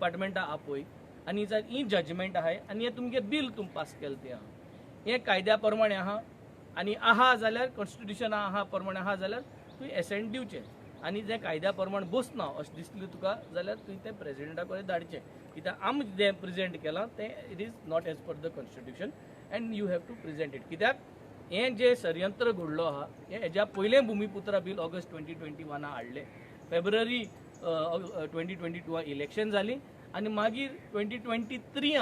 डिपार्टमेंटा आपय आनी ही जजमेंट आहाय आनी हें तुमगे बील तुम पास केलें तें आहा, हें कायद्या प्रमाणे आहा आनी आहा जाल्यार कॉन्स्टिट्युशन आहा प्रमाणे आहा जाल्यार तुवें एसेंट दिवचें आनी जें कायद्या प्रमाण बसना अशें दिसलें तुका जाल्यार तुवें तें प्रेजिडेंटा कडेन धाडचें, कित्याक आमी जें प्रेजेंट केलां तें it is not as per the constitution and you have to present it. कित्याक हें जें षडयंत्र घडलो आहा हें हेज्या पयलें भुमिपुत्रा बील ऑगस्ट 2021 हाडलें, फेब्रुवारी 2022 इलेक्शन जाली आनी मागीर 2023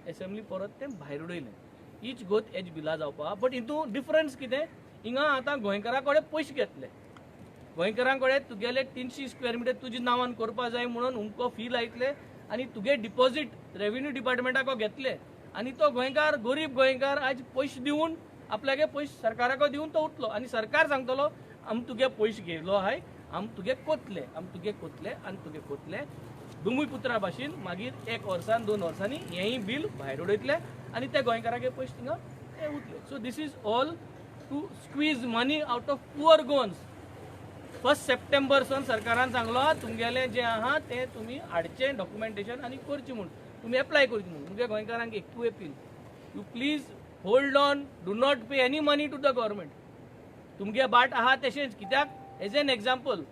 एसेंब्ली परत तें भायर उडयलें. हीच गोत हेज बिला जावपा, बट हितून डिफरन्स कितें, हिंगा आतां गोंयकारां कडेन पयशे घेतले, गोंयकारां कडेन तुगेले 300 स्क्वेअर मिटर तुज्या नांवान करपा जाय म्हणून उमको फी लायतले आनी तुगे डिपॉझीट रेवेन्यू डिपार्टमेंटाक घेतले आनी तो गोंयकार, गरीब गोंयकार आज पयशे दिवन आपल्यागे पयशे सरकाराक दिवन तो उरतलो आनी सरकार सांगतलो आम तुगे पयशे घेयलो आहाय, आम तुगे कोतले, आम तुगे कोतले आनी तुगे कोतले. भुमिपुत्रा भाशेन मागीर 1 वर्सान 2 वर्सांनी हेंय बील भायर उडयतले आनी ते गोंयकारागे पयशे थिंगा ते उरतले. So this is all to squeeze money out of poor Goans. 1 September सन सरकारान सांगलो तुमगेलें जें आहा तें तुमी हाडचें डॉक्युमेंटेशन आनी करचें म्हूण, तुमी एप्लाय करचें म्हूण. तुमच्या गोंयकारांक एकूय appeal, you please hold on, do not pay any money to the government. तुमगे बाट आहा तशेंच, कित्याक एज एन एग्जाम्पल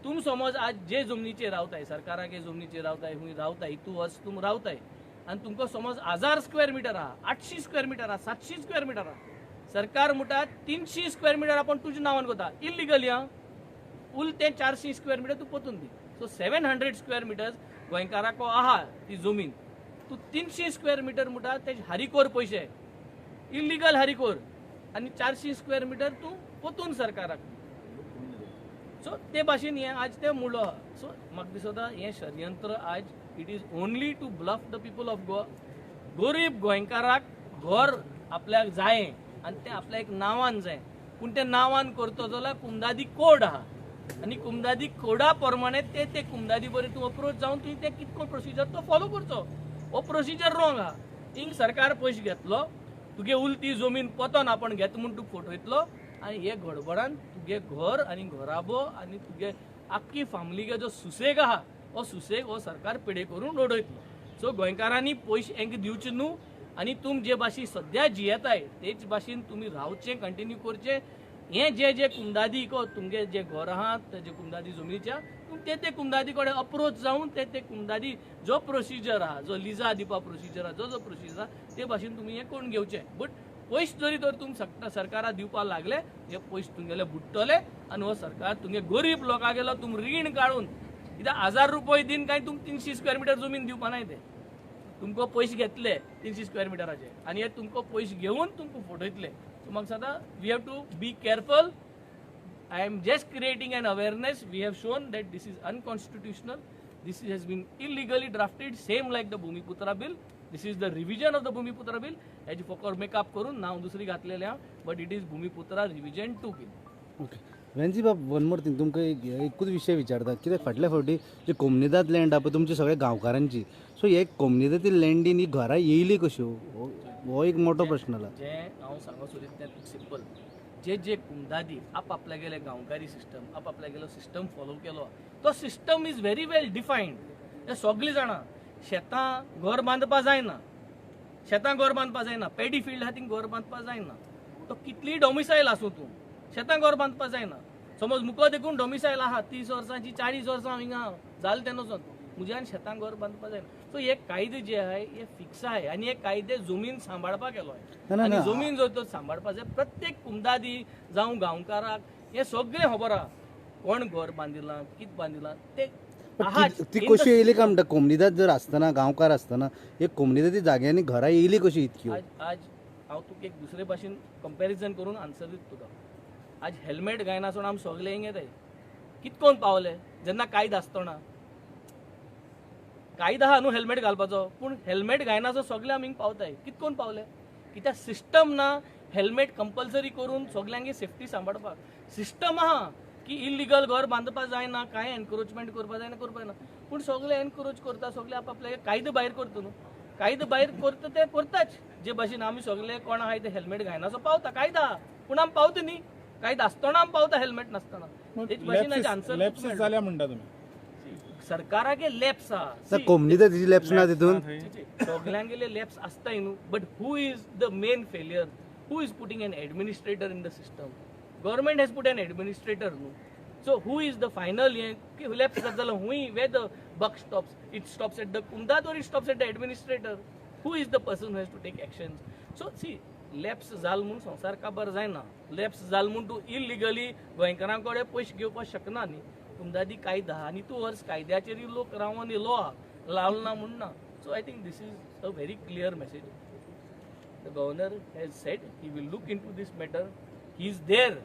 तुम समज आज जे जमनीचेर रावताय, सरकाराचे जमनीचेर रावताय, खूंय रावताय, हितू वर्स तुम रावताय आनी तुमकां समज 1000 स्क्वेअर मिटर आहा, 800 स्क्वेअर मिटर आहा, 700 स्क्वेअर मिटर आहा, सरकार म्हणटा 300 स्क्वेअर मिटर आपूण तुज्या नांवान करता इलिगली, आं उल तें 400 स्क्वेअर मिटर तूं पोतून दी. सो 700 स्क्वेअर मिटर्स गोंयकाराको आहा ती जमीन, तूं 300 स्क्वेअर मिटर म्हणटा ते हारीकोर पयशे, इलिगल हारीकोर, आनी 400 स्क्वेअर मिटर तूं पोतून सरकाराक. सो ते भाशेन हें आज तें मुळो आहा. सो म्हाका दिसता हें षडयंत्र आज it is only to bluff the people of Goa. गरीब गोंयकाराक घर आपल्याक जायें आनी तें आपल्या एक नांवान जाय, पूण तें नांवान करतो जाल्यार कुमदादी कोड आहा आनी कुमदादी कोडा प्रमाणे ते ते कुमदादी बरें तूं अप्रोच जावन तुवें तें कितको प्रोसिजर तो फॉलो करचो. हो प्रोसिजर रॉंग आहा. हिंग सरकार पयशे घेतलो, तुगे उलती जमीन पोतोन आपूण घेता म्हूण तुका फटयतलो आनी हे गडबडान तुगे घर आनी घराबो आनी तुगे आख्खी फामिलीगे जो सुसेग आहा हो सुसेग हो सरकार पेडे करून उडयतलो. सो गोंयकारांनी पयशे हेंकां दिवचे न्हू आनी तुम जे भाशेन सद्या जियेताय तेच भाशेन तुमी रावचें, कंटिन्यू करचें. हें जे जे कुमदादी को तुमगे जे घर आहा तेजे कुमदादी जमनीच्या तुम ते ते कुमदादी कडेन अप्रोच जावन ते ते कुमदादी जो प्रोसिजर आहा, जो लिजा दिवपा प्रोसिजर आहा, जो जो प्रोसिजर आहा ते भाशेन तुमी हें करून घेवचें. बट पयशे जरी तर तुम सरकारा दिवपाक लागले हे पयशे तुमगेले बुडटले आनी हो सरकार तुमगे गरीब लोकांगेलो तुम रीण काडून, कित्याक 1000 रुपये दिन काय तुम 300 स्क्वेअर मिटर जमीन दिवपा नाय, ते तुमकां पयशे घेतले 300 स्क्वेअर मिटराचे आनी हे तुमकां पयशे घेवन तुमकां फटयतले. सो म्हाका दिसता we have to be careful. I am just creating an awareness. We have shown that this is unconstitutional, this has been illegally drafted, same like the Bhumiputra bill. This is the revision of the Bhumiputra bill. हेजी फकत makeup करून नांव दुसरी घातलेलें आहा, but it is Bhumiputra revision 2 bill. Okay Venzy बाब, one more thing, तुमकां एकूच विशय विचारता, कित्याक फाटल्या फावटी जी कोमनिदाद लँड आहा पळय तुमची सगळ्या गांवकारांची, सो हे कोमनिदादी लँडीन ही घरां येयली कश्यो, हो एक मोठो प्रश्न जाला. जें हांव सांगूंक सोदीत तें सिंपल, जे जे कुमदादी आपआपल्यागेले गांवकारी सिस्टम, आपआपल्यागेलो सिस्टम फॉलो केलो, तो system is very well defined. ते सगळीं जाणां शेतां घर बांदपा जायना, शेतां घर बांदपा जायना, पेडी फिल्ड आहा थिंग घर बांदपा जायना, तो कितलीय डॉमिसायल आसूं तूं शेतां घर बांदपा जायना. समज मुको देखून डॉमिसायल आहा 30 वर्सांची 40 वर्सां हांव हिंगा जालें तेन्ना म्हज्यान शेतां घर बांदपा जायना. सो हे कायदे जे आहाय हे फिक्स आहाय आनी हे कायदे जमीन सांबाळपाक केलो आहाय आनी जमीन जर तर सांबाळपा जाय प्रत्येक कुमदादी जावं गांवकाराक हें सगळें खबर आहा कोण घर बांदिलां कितें बांदिलां ते. ती कशी येयली काय म्हणटा, कोमनिदाद जर आसतना गांवकार आसतना एक कोमनिदादी जाग्यांनी घरां येयली कशी इतकी? आज हांव तुका एक दुसरे भाशेन कंपॅरिजन करून आन्सर दिता तुका. आज हेल्मेट घायनासतना आमी सगळे हिंग येताय, कितकोन पावले जेन्ना कायदो आसतना, कायदो आहा न्हू हेल्मेट घालपाचो, पूण हेल्मेट घायनासो सगळे आमी हिंग पावताय, कितकोन पावले? कित्याक सिस्टम ना हेल्मेट कंपल्सरी करून सगल्यांगे सेफ्टी सांबाळपाक. सिस्टम आहा की इलिगल घर बांदपा जायना, कांय एनक्रोचमेंट करपा जायना, करपा जायना, पूण सगळे एनक्रोच करता, सगळे आपआपले कायदो भायर करता न्हू, कायदो भायर करता ते करताच. जे भाशेन आमी सगळे कोण आहाय ते हेल्मेट घायनासो पावता, कायदो आहा पूण आमी पावता न्ही, कायदो आसतना आमी पावता हेल्मेट नासतना. तेच भाशेन आन्सर जाल्या म्हणटा तुमी. सरकारागे लॅप्स आहा. कोमनिदादीची लॅप्स ना तितून, सगल्यांगेले लॅप्स आसताय न्हू, but who is the main failure? Who is putting an administrator in the system? Government has put an administrator न्हू. So who is the final हें लॅप्स जाता जाल्यार हुंय where the buck stops? It stops at the comunidade or it stops at the administrator? Who is the person who has to take actions? So see, lapse जाल म्हूण संवसार काबार जायना. Lapse जाल म्हूण तूं इलिगली गोंयकारां कडेन पयशे घेवपाक शकना न्ही. कुमदादी कायदा आनी तूं वर्स कायद्याचेर लोक रावन येयलो आहा, लावलो ना म्हूण ना. So I think this is a very clear message. The governor has said he will look into this matter. He is there.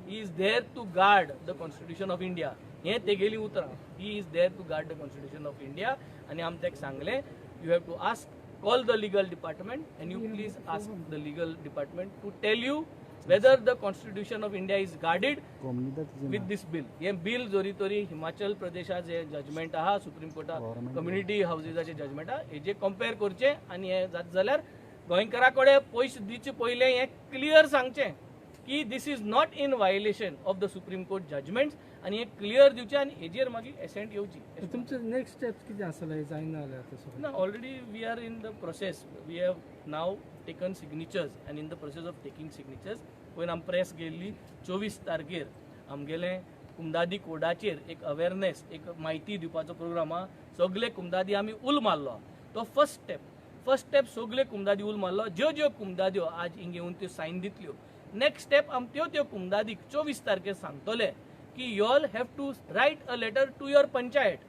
He is there to guard the Constitution of India. हें तेगेली उतरां. He is there to guard the Constitution of India. आनी आमी ताका सांगलें, you have to ask, call the legal department and you please ask the legal department to tell you whether the Constitution of India is guarded with this bill. हें bill जरी तरी हिमाचल प्रदेशाचे judgement आहा, supreme Carta community हावजीजाचे judgement आहा, हेजे compare करचें आनी हें जाता जाल्यार गोंयकारा कडेन पयशे दिवचे पयलें हें क्लियर सांगचें की this is not in violation of the Supreme Court judgments आनी हें क्लियर दिवचें आनी हेजेर मागीर एसेंट येवची. तुमचे नेक्स्ट स्टेप्स कितें आसले जायना जाल्यार आतां सगळें? ना, already we are in the process. We have now taken signatures and in the process of taking signatures. पयर आमी प्रेस गेल्ली 24 तारखेर आमगेलें कुमदादी कोडाचेर एक अवेरनेस, एक म्हायती दिवपाचो प्रोग्राम आहा. सगले कुमदादी आमी उल मारलो. तो फर्स्ट स्टेप. फर्स्ट स्टेप सगले कुमदादी उल मारलो. ज्यो ज्यो कुमदाद्यो आज हिंग येवन त्यो सायन दितल्यो. नेक्स्ट स्टेप आमी त्यो त्यो कुमदादीक 24 तारखेर सांगतले की you all have to write a letter to your panchayat.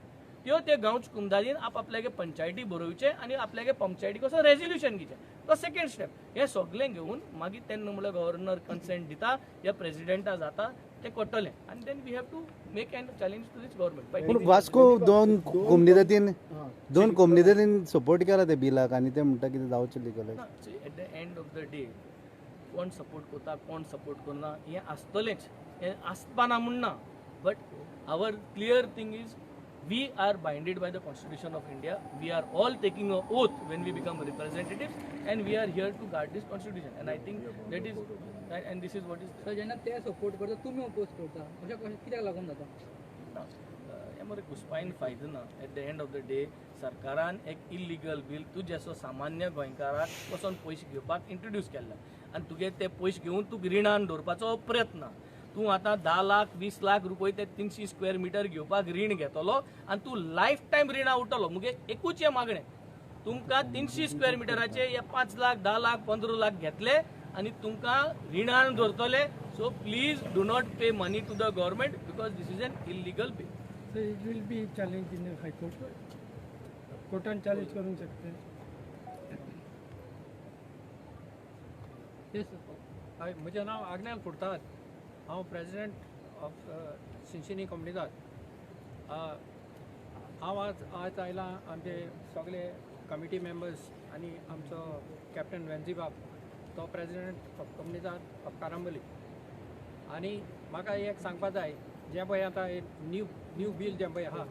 त्यो ते गांवच कुमदादीन आपल्यागे पंचायती बरोवचे आनी आपल्यागे पंचायती कसो रेजोल्युशन घेवचें. तो सेकंड स्टेप. हें सगलें घेवन मागीर तेन्ना म्हणल्यार गव्हर्नर कन्सेंट दिता या प्रेजिडेंटा जाता तें करतलें आनी then we have to make an challenge to this government. पूण वास्को दोन कोमनिदादीन सपोर्ट केला ते बिलाक आनी ते म्हणटा कितें जावचें legal. At the end of the day कोण सपोर्ट करता कोण सपोर्ट करना हें आसतलेंच, हें आसपा ना म्हूण ना. But our clear thing is we are binded by the Constitution of India. We are all taking an oath when we become representatives and we are here to guard this Constitution. And I think that is, and this is what is. So जेन्ना ते support करता तुमी oppose करता, अशें कशें कित्याक लागून जाता? ना, हें मरे घुसपायन फायदो ना. At the end of the day सरकारान एक इलिगल बील तुजेसो सामान्य गोंयकाराक वचोन पयशे घेवपाक इंट्रोड्यूस केल्ले आनी तुगे ते पयशे घेवन तुका रिणान दवरपाचो प्रयत्न. तूं आतां 10 लाख 20 लाख रुपये ते 300 स्क्वेअर मिटर घेवपाक रीण घेतलो आनी तूं लायफ टायम रिणां उरतलो. मुगे एकूच हें मागणें, तुमकां 300 स्क्वेअर मिटराचे हे 5 लाख 10 लाख 15 लाख घेतले आनी तुमकां रिणान दवरतले. So please do not pay money to the government because this is an illegal bill. So it will be challenge in high court. कोर्टान challenge करूंक शकता. हय, म्हजें नांव आग्नेल फुर्ताद. हांव प्रेजिडेंट ऑफ सिंशिनी कोमुनिदाद. हांव आज आयलां आमचे सगळे कमिटी मेंबर्स आनी आमचो कॅप्टन वेन्झीबाब, तो प्रेजिडेंट ऑफ कोमुनिदाद ऑफ कारांबोली. आनी म्हाका एक सांगपा जाय, जें पळय आतां न्यू न्यू बील जें पळय आहा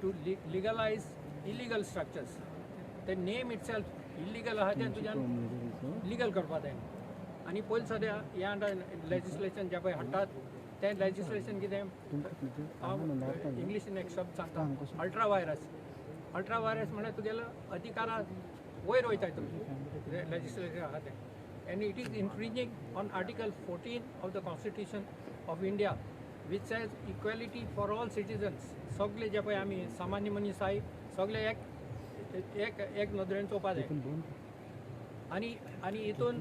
टू लिगलायज इलिगल स्ट्रक्चर्स, ते नेम it self illegal आहा तें तुज्यान लिगल करपा जाय. आनी पयलीं सद्या ह्या लेजिस्लेशन जें पळय हाडटात तें लेजिस्लेशन कितें, हांव इंग्लिशीन एक शब्द सांगता, अल्ट्रा वायरस. अल्ट्रा वायरस म्हणल्यार तुगेलो अधिकारा वयर वयताय तुमी लेजिस्लेशन आहा तें. And it is infringing on Article 14 of the Constitution of India, which says equality for all citizens. सगळे जे पळय आमी सामान्य मनीस आहाय सगळे एक एक एक नदरेन चोवपा जाय. आनी आनी हितून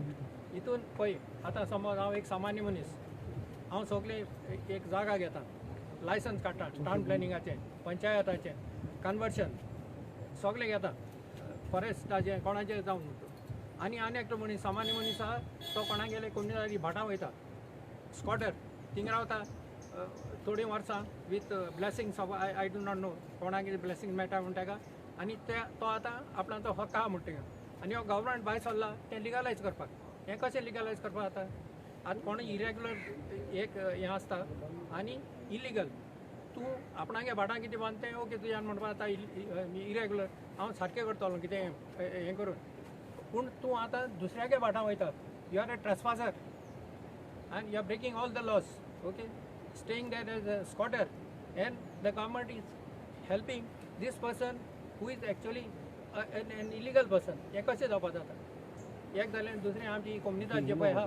हितून पळय आतां समज हांव एक सामान्य मनीस, हांव सगळे एक जागा घेता, लायसन्स काडटा, टावन प्लॅनिंगाचें, पंचायताचें, कन्वर्शन सगळें घेता, फॉरेस्टाचें, कोणाचें जावन. आनी आनी एकटो मनीस सामान्य मनीस आहा तो कोणागेले कोमुनिदादी भाटां वयता, स्कॉटर थिंग रावता थोडीं वर्सां with blessings of I do not know कोणागेर ब्लेसिंग मेळटा म्हणटा ताका. आनी ते तो आतां आपणाचो हक्क आहा म्हणटा. आनी हो गव्हर्मेंट भायर सरला तें लिगलायज करपाक. हें कशें लिगलायज करपाक जाता? आतां कोण इरेग्युलर एक हें आसता आनी इलिगल, तूं आपणागे भाटां कितें बांद तें ओके तुज्यान म्हणपाक जाता इरेग्युलर, हांव सारकें करतलो कितें हें करून. पूण तूं आतां दुसऱ्यागे भाटां वयता, you are a trespasser and you are breaking all the laws, okay, staying there as a squatter, and the government is helping This person who is actually an illegal person, हें कशें जावपा जाता? एक जालें. दुसरें, आमची कोमनिदाद जे पळय आहा,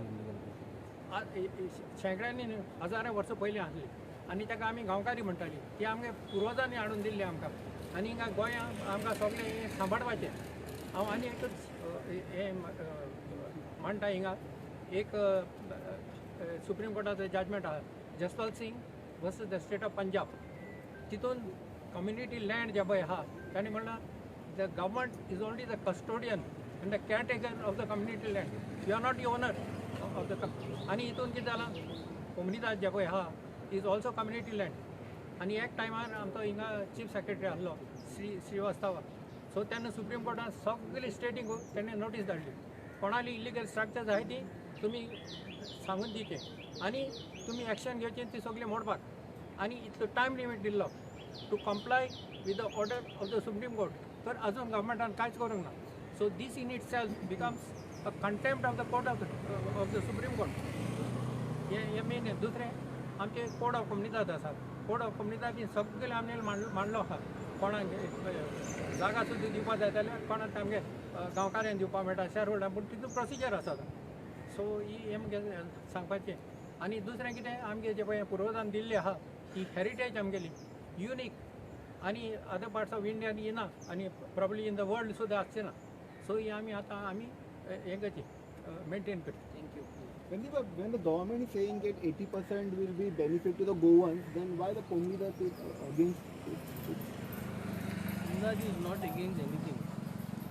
शेंकड्यांनी न्हू, हजारां वर्सां पयलीं आसली आनी ताका आमी गांवकारी म्हणटाली. ती आमगे पुर्वजांनी हाडून दिल्ली आमकां आनी हिंगा गोंयांत आमकां सगळें हें सांबाळपाचें. हांव आनी एकच हें म्हणटा, हिंगा एक सुप्रीम कोर्टाचो जजमेंट आहा, Jaspal Singh versus the State of Punjab. तितून कम्युनिटी लँड जे पळय आहा, तांणी म्हणलां, the government is only the custodian and the caretaker of the community land, you are not the owner of the. आनी हितून कितें जालां, कोमुनिदाद जे पळय आहा is also community land. आनी एक टायमार आमचो हिंगा चीफ सेक्रेटरी आसलो श्री श्रीवास्तवा, सो तेन्ना सुप्रीम कोर्टान सगळे स्टेटींक तेणें नोटीस धाडली, कोणाली इलिगल स्ट्रक्चर्स आहाय ती तुमी सांगून दिवचे आनी तुमी एक्शन घेवची ती सगळी मोडपाक, आनी इतलो टायम लिमीट दिल्लो to comply with the order of the Supreme Court. तर अजून गव्हर्मेंटान कांयच करूंक ना. So this in itself becomes a contempt of the court of the Supreme Court. हे हे मेन. दुसरें, आमचे कोड ऑफ कोमुनिदाद आसा. कोड ऑफ कोमुनिदाद ही सगळे आमी मांडलो आहा. कोणाक जागा सुद्दां दिवपा जाय जाल्यार कोणाक आमगे गांवकाऱ्यांक दिवपा मेळटा, शेअर होल्डर, पूण तितून प्रोसिजर आसा. सो ही हें मुगे सांगपाचें. आनी दुसरें कितें, आमगे जे पळय पुर्वजान दिल्ली आहा ही हेरिटेज आमगेली युनीक आनी अदर पार्ट्स ऑफ इंडियान येना आनी प्रॉब्ली इन the world सुद्दां आसचें ना. सो ही आमी आतां आमी हें करची, मेंटेन करची. Thank you. When the government is saying that 80% will be benefit to the Goans, then why the Comunidade is against it? Comunidade is not against anything.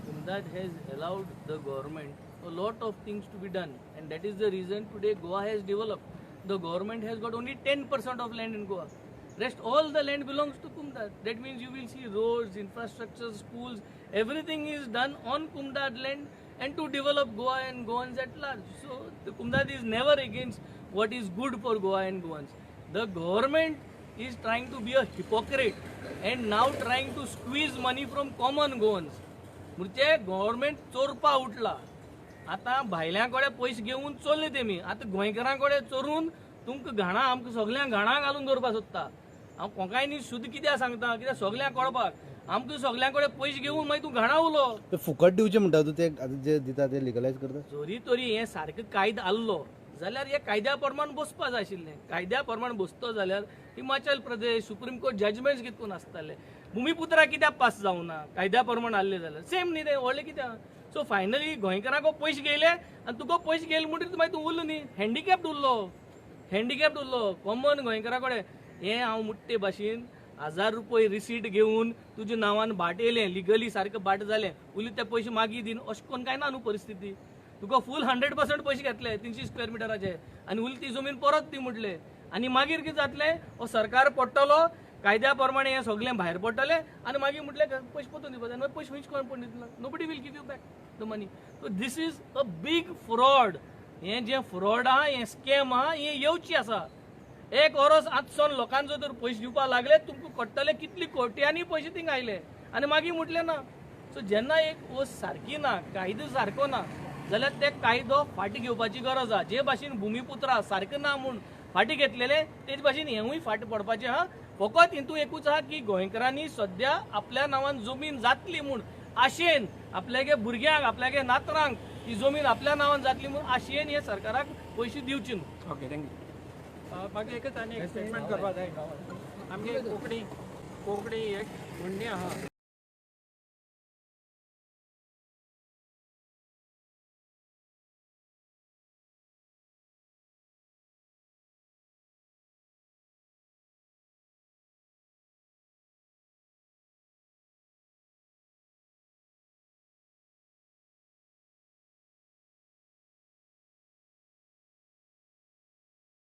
Comunidade has allowed the government a lot of things to be done, and that is the reason today Goa has developed. The government has got only 10% of land in Goa. Rest all the land belongs to Comunidade. That means you will see roads, infrastructure, schools, everything is done on Comunidade land and to develop Goa and Goans at large. So the Comunidade is never against what is good for Goa and Goans. The government is trying to be a hypocrite and now trying to squeeze money from common Goans. म्हणजे government चोरपा उठला. आतां भायल्यां कडेन पयशे घेवन चोरले तेमी, आतां गोंयकारां कडेन चोरून तुमकां घाणा, आमकां सगल्यांक घाणा घालून दवरपाक सोदता. हांव कोंकायनी शुद्ध कित्याक सांगता, कित्याक सगल्यांक कळपाक, आमकां सगल्यां कडेन पयशे घेवन मागीर तूं घाणा उलो. ते फुकट दिवचे म्हणटा तूं, ते आतां जे दिता ते लिगलायज करता. जरी तरी हें सारकें कायदो आसलो जाल्यार हे कायद्या प्रमाण बसपा जाय आशिल्लें. कायद्या प्रमाण बसतो जाल्यार Himachal Pradesh Supreme Court judgements कितकून करून आसताले. भुमिपुत्रा कित्याक पास जावना कायद्या प्रमाण आहले जाल्यार सेम न्ही तें व्हडलें कित्याक. सो फायनली गोंयकारांक पयशे घेयले आनी तुका पयशे घेयले म्हणटकीर मागीर तूं उरलो न्ही, हँडिकॅप्ड उरलो, हँडिकॅप्ड उरलो कॉमन गोंयकारां कडेन. हें हांव मुट्टे भाशेन 1000 रुपये रिसीट घेवन तुज्या नांवान भाट येयलें, लिगली सारकें भाट जालें, उरले ते पयशे मागीर दीन अशें करून कांय ना न्हू परिस्थिती. तुका फूल 100% पयशे घेतले 300 स्क्वेअर मिटराचे आनी उरली ती जमीन परत दी म्हटलें आनी मागीर कितें जातलें, हो सरकार पडटलो कायद्या प्रमाणे हें सगळें भायर पडटलें आनी मागीर म्हटलें पयशे परतून दिवपा जाय. मागीर पयशे खंयचे कोण पडून दितलो? Nobody will give you back the money. So this is a big fraud. हें जें फ्रॉड आहा, हें स्कॅम आहा, हें येवची आसा. एक वरस आजसोन लोकांचो जर पयशे दिवपाक लागले तुमकां कळटलें कितली कोट्यांनी पयशे थिंगा आयले आनी मागीर म्हटलें ना. सो जेन्ना एक वस्त सारकी ना, कायदो सारको ना जाल्यार ते कायदो फाटीं घेवपाची गरज आहा. जे भाशेन भुमिपुत्रा सारकें ना म्हूण फाटीं घेतलेले तेच भाशेन हेंवूय फाटीं पडपाचें आहा. फकत हितून एकूच आहा की गोंयकारांनी सद्या आपल्या नांवान जमीन जातली म्हूण आशेन, आपल्यागे भुरग्यांक, आपल्यागे नातरांक ही जमीन आपल्या नांवान जातली म्हूण आशेन हे सरकाराक पयशे दिवचे न्हू. Okay, thank you. म्हाका एकच आनी एक स्टेटमेंट करपा जाय. आमगे कोंकणी कोंकणी एक म्हणणी आहा.